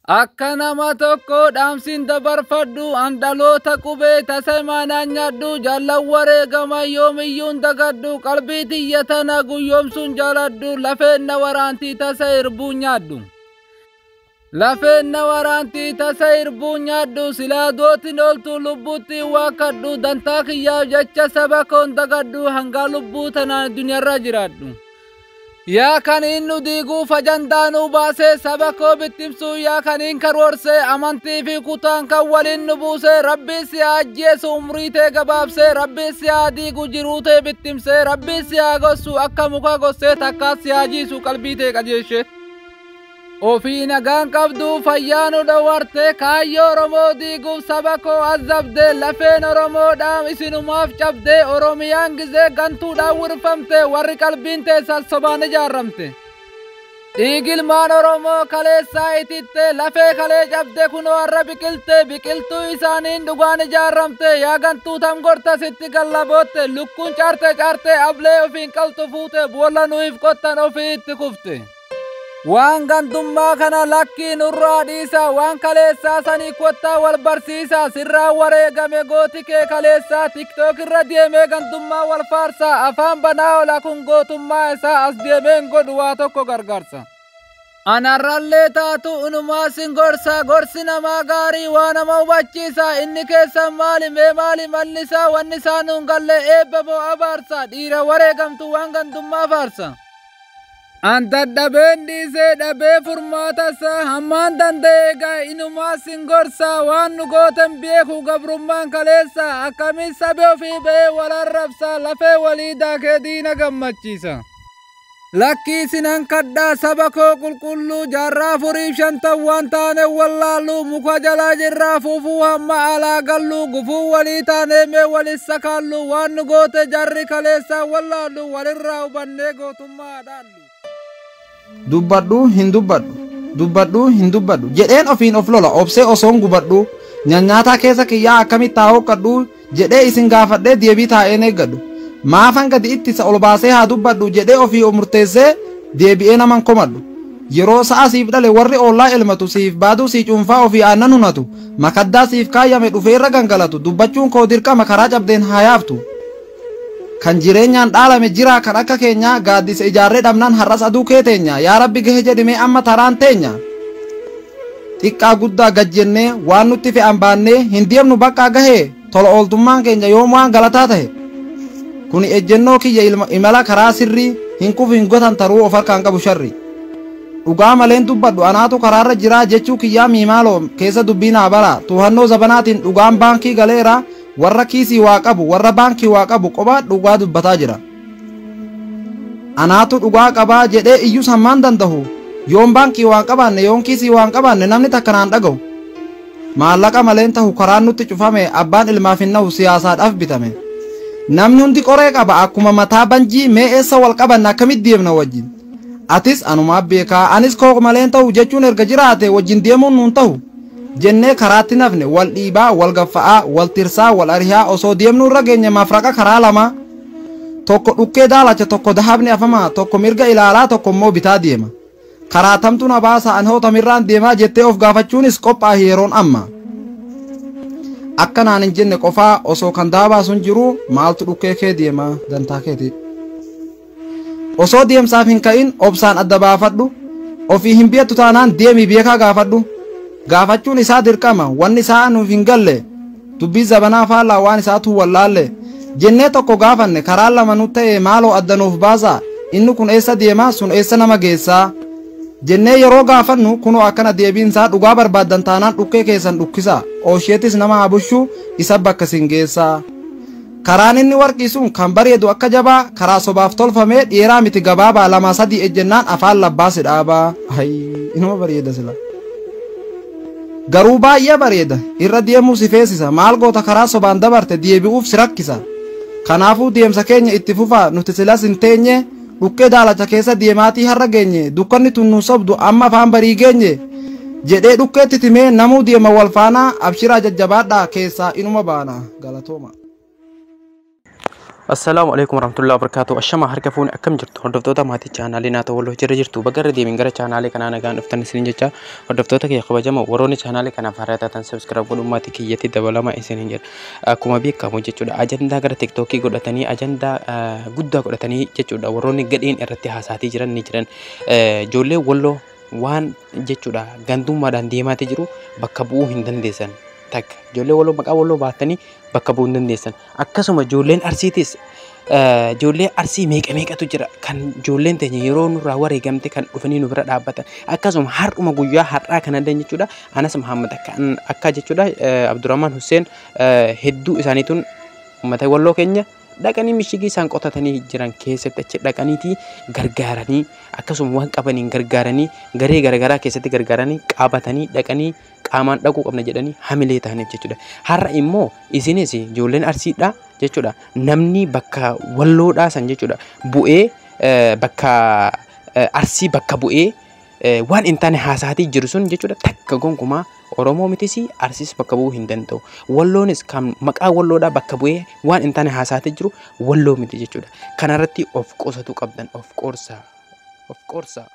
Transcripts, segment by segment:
Akka nama tokko dhaamsiin dabarfadhu an dhaloota qubee tasa imaanaan nyaadhu jaallan wareegama yoomiyyuun dagadhu qalbii tiyya tana guyyoomsuun jaaladhu lafeen na waraantii tasa irbuun nyaadhu. Lafeen na waraantii tasa irbuun nyaadhu silaa dootin ooltu lubbuutti waakkadhu dantaa kiyyaaf jecha saba koon dagadhu hangaa lubbuu tanaan duniyaarra jiraadhu. Yaa kaniin nu diiguuf ajandaa baasee saba koo bittimsuu yaa kaniin karoorsee amantii fi kutaan kan waliin nu buuse rabbi si haa ajjeesu umrii tee gabaabsee rabbi si haa diigu jiruu tee bittimsee rabbi si haa gossu akka muka gossee takkaa si haa jiisu qalbii tee qajeeshe. Ofii nagaan qabdu fayyaa nu dhowwarte kaayyoo Oromoo diiguuf saba koo azabde lafeen Oromoodhaan isinumaaf cabde Oromiyaan gizee gantuudhaan wirfamte warri qalbiin teessan sobaan ijaarramte. Dhiigilmaan Oromoo kaleessaa ititte lafee kalee cabde kunoo har'a biqilte biqiltuu isaaniin dhugaan ijaarramte yaa gantuu tam gorta sitti gallabootte lukkuun caarte caarte ablee ofiin qaltu fuute boolla nuyiif qottan ofii itti kufte. Waan gantummaa kana lakkii nurraa dhiisa waan kaleessaa sanii kottaa wal barsiisa sirraa wareegame gooti kee kaleessaa tiktook irra deemee gantummaa wal faarsa afaan banaa ola kun gootummaa isaa as deemeen godhu waa tokko gargaarsa. Anarrallee taatu unumaa sin gorsa gorsi namaa gaarii waa nama hubachiisa inni keessan maali mee maali malli isaa wanni isaa nuun galle eebba moo abaarsa dhiira wareegamtu waan gantummaa faarsa. An dadhabeen dhiisee dhabee furmaata isaa hammaan danda'e egaa inumaa sin gorsa waan nu gooten beeku gabrummaan kaleessa akkamiin sabe ofii ba'ee wal arrabsa lafee walii daakee diina gammachiisa. Lakkii sinan kadhaa saba koo qulqulluu jaarraa afuriif shantan waan taane wallaallu muka jalaa jirraa fuufuu hamma alaa gallu gufuu walii taanee mee walis sakaallu waan nu goote jarri kaleessaa wallaallu walirraa hubannee gootummaa dhaallu. Dubbadhu hin dubbadhu dubbadhu hin dubbadhu jedheen ofiin of lola obsee osoon gubadhu nyanyaataa keessa kiyyaa akkamitti haa hooqqadhu jedhee isin gaafadhee deebii taa'een eeggadhu maafan gadi ittisa ol baasee haa dubbadhu jedhee ofii murteessee deebi'ee naman komadhu yeroo sa'a siif dhale warri oollaa elmatu siif baaduu sii cuunfaa ofii aannan hunatu makaddaa siif kaayyame dhufee irra gangalatu dubbachuun koo dirqama karaa cabdeen haa yaaftu. Kan jireenyaan dhaalame jira kan akka keenya gaaddisa ijaarree dhabnaan har'as aduu kee teenya yaa rabbi gahe jedhime amma taraan teenya. Xiqqaa guddaa gad jennee waan nutti fe'an baannee hin deemnu baqqaa gahee tola ooltummaan keenya yoom waan galataa ta'e. Kuni ejjennoo kiyya imala karaa sirrii hin kufu hin gotan taruu of harkaan qabu sharri. Dhugaa maleen dubbadhu anaatu karaarra jiraa jechuu kiyyaa miimaaloo keessa dubbii naa bara tuhannoo zabanaatiin dhugaan baankii galeera. Warra kiisii waa qabu warra baankii waa qabu qophaa dhugaa dubbataa jira. Anaatu dhugaa qabaa jedhee iyyuu hammaan danda'u yoon baankii waan qabaanne yoon kiisii waan qabaanne namni takka naan dhaga'u. Maallaqa maleen tahu karaan nutti cufame abbaan ilmaaf hin nahu siyaasaadhaaf bitame. Namni hundi qoree qaba akkuma mataa banjii mee eessa wal qabanna akkamitti deemna wajjin. Atis anumaa beekaa anis koo maleen tahu jechuun erga jiraate wajjin deemuun nuun tahu. Jennee karaatti nafne wal dhiibaa wal gaffa'aa wal tirsaa wal arihaa osoo deemnu irra geenye mafraqa karaa lama tokko dhukkee daalacha tokko dahabni afama tokko mirga ilaalaa tokko immoo bitaa deema. Karaa tamtu na baasa an hootamirraan deemaa jettee of gaafachuunis qophaa'e yeroon amma. Akka naan hin jenne qofaa osoo kan daabaa sun jiru maaltu dhukkee kee deema dantaa keeti. Osoo deemsaaf hin ka'in obsaan adda baafadhu ofii hin beektu taanaan deemii beekaa gaafadhu. Gaafachuun isaa dirqama wanni isaa nuuf hin galle dubbii zabanaa faallaa waan isaatu wallaalle jennee tokko gaafanne karaa lama nu ta'e maaloo adda nuuf baasa inni kun eessa deema sun eessa nama geessaa jennee yeroo gaafannu kunoo akkana deebiin isaa dhugaa barbaaddan taanaan dhukkee keessan dhukkisa oosheetis nama haa bushu isa bakka sin geessaa. Karaan inni warqii sun kan bareedu akka jabaa karaa sobaaf tolfamee dheeraa miti gabaabaa lama sadii ejjennaan afaan labbaasi dhaabaa. Inuma bareeda sila. Garuu baay'ee bareeda irra deemuu si feesisa maal goota karaa sobaan dabarte deebi'uuf si rakkisa. Kanaafuu deemsa keenya itti fufaa nuti silas hin teenye dhukkee daalacha keessa deemaatii har'a geenye dukkanni tun nu sobdu amma afaan barii geenye jedhee dhukkeetti timee namuu deema wal faanaa abshiraa jajjabaadhaa keessaa inuma baana galatooma. Assalaamu alaikum warahmatullahi wabarakatuh. Ashama harka fuuni akkam jirtu hordoftoota maatii chaanaalee Naatoo Walloo jira jirtu bakka irra deemin gara chaanaalee kanaa nagaan dhuftan isiniin jecha hordoftoota kiyya kabajamoo warroonni chaanaalee kanaaf haaraa taatan subscribe godhuun maatii kiyyatti dabalama isiniin jedha. Akkuma beekamu jechuudha ajandaa gara tiktookii godhatanii ajandaa guddaa godhatanii jechuudha warroonni gadheen irratti haasaatii jiran ni jiran. Ijoollee Walloo waan jechuudha gandummaadhaan deemaatii jiru bakka bu'uu hin dandeessan. Takka ijoollee Walloo maqaa Walloo baatanii bakka bu'uu hin dandeessan. Akkasuma ijoolleen Arsiitis ijoollee Arsii meeqa meeqatu jira kan ijoolleen teenya yeroo nurraa wareegamte kan dhufanii nu bira dhaabbatan. Akkasuma har'uma guyyaa har'aa kana dan jechuudha Anas Muhammad akka jechuudha Abdurrahman Hussein hedduu isaaniituun uummata Walloo keenya dhaqanii mishigii isaan qotatanii jiran keessatti achi dhaqaniitii gargaaranii akkasuma waan qabaniin gargaaranii garee garaagaraa keessatti gargaaranii qabatanii dhaqanii qaamaan dhaquu qabna jedhanii hamilee ta'aniif jechuudha. Har'a immoo isinis ijoolleen Arsiidha jechuudha. Namni bakka Walloodhaa san jechuudha bu'ee bakka Arsii bakka bu'ee waan hin taane haasaatii jiru sun jechuudha takka gonkumaa Oromoo mitis Arsiis bakka bu'uu hin danda'u. Walloonis kan maqaa Walloodhaa bakka bu'ee waan hin taane haasaatii jiru Walloo miti jechuudha. Kanarratti of qusatu qabdan of qorsaa of qorsaa.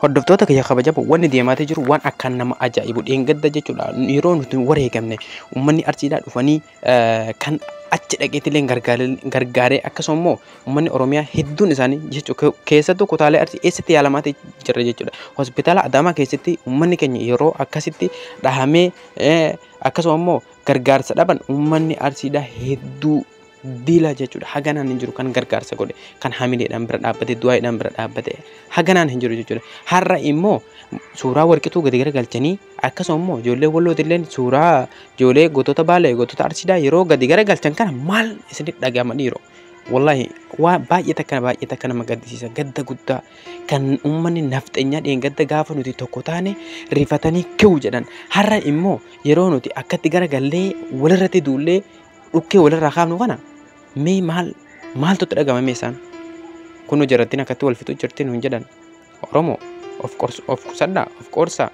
Hordoftoota kiyya kabajamoo wanni deemaatii jiru waan akkaan nama ajaa'ibu dheengadda jechuudha. Yeroo nuti wareegamne uummanni Arsiidhaa dhufanii kan achi dhaqeetillee gargaaree akkasuma immoo uummanni Oromiyaa hedduun isaanii jechuudha keessattuu kutaalee Arsii eessatti yaalamaatii jira jechuudha. Hospitaala Adaamaa keessatti uummanni keenya yeroo akkasitti dhahamee akkasuma immoo gargaarsa dhaban uummanni Arsiidhaa hedduu dila jechuudha. Haganaan hin jiru kan gargaarsa godhe kan hamileedhaan bira dhaabbate du'aadhaan bira dhaabbate haganaan hin jiru jechuudha. Har'a immoo suuraa Warqituu gadi garagalchanii akkasuma immoo ijoollee Wallootillee suuraa ijoollee gootota Baalee gootota Arsiidhaa yeroo gadi garagalchan kana maal isinitti dhaga'ama dhiiroo. Wallaahi waa baay'ee takka nama gaddisiisa gadda guddaa kan uummanni nafxeenyaa dheengadda gaafa nuti tokko taane rifatanii kiwu jedhan. Har'a immoo yeroo nuti akkatti garagallee walirratti duullee dhukkee walirraa kaafnu kana mee maaltu itti dhaga'ame isaan kunoo jarattiin akkatti wal fixuu jirti nuun jedhan. Oromoo of qusadhaa of qorsaa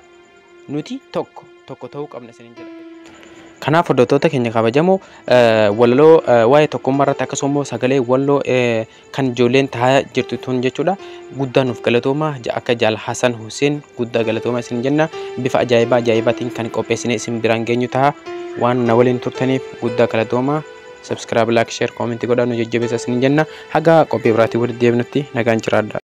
nuti tokko tokko ta'uu qabna isiniin jedha. Kanaaf hordoftoota keenya kabajamoo walaloo waa'ee tokkummaa irratti akkasuma immoo sagalee Walloo kan ijoolleen taa'aa jirtu tun jechuudha. Guddaa nuuf galatooma akka Jaal Hasan Hussein guddaa galatooma isin jenna. Bifa ajaa'ibaa ajaa'ibaatiin kan qopheessine isin biraan geenyu ta'a. Waan na waliin turtaniif guddaa galatooma. Subscribe, like, share, comment godhaa nu jajjabeessa isin jenna. Haga qophii biraatiin walitti deebinutti nagaan jiraadha.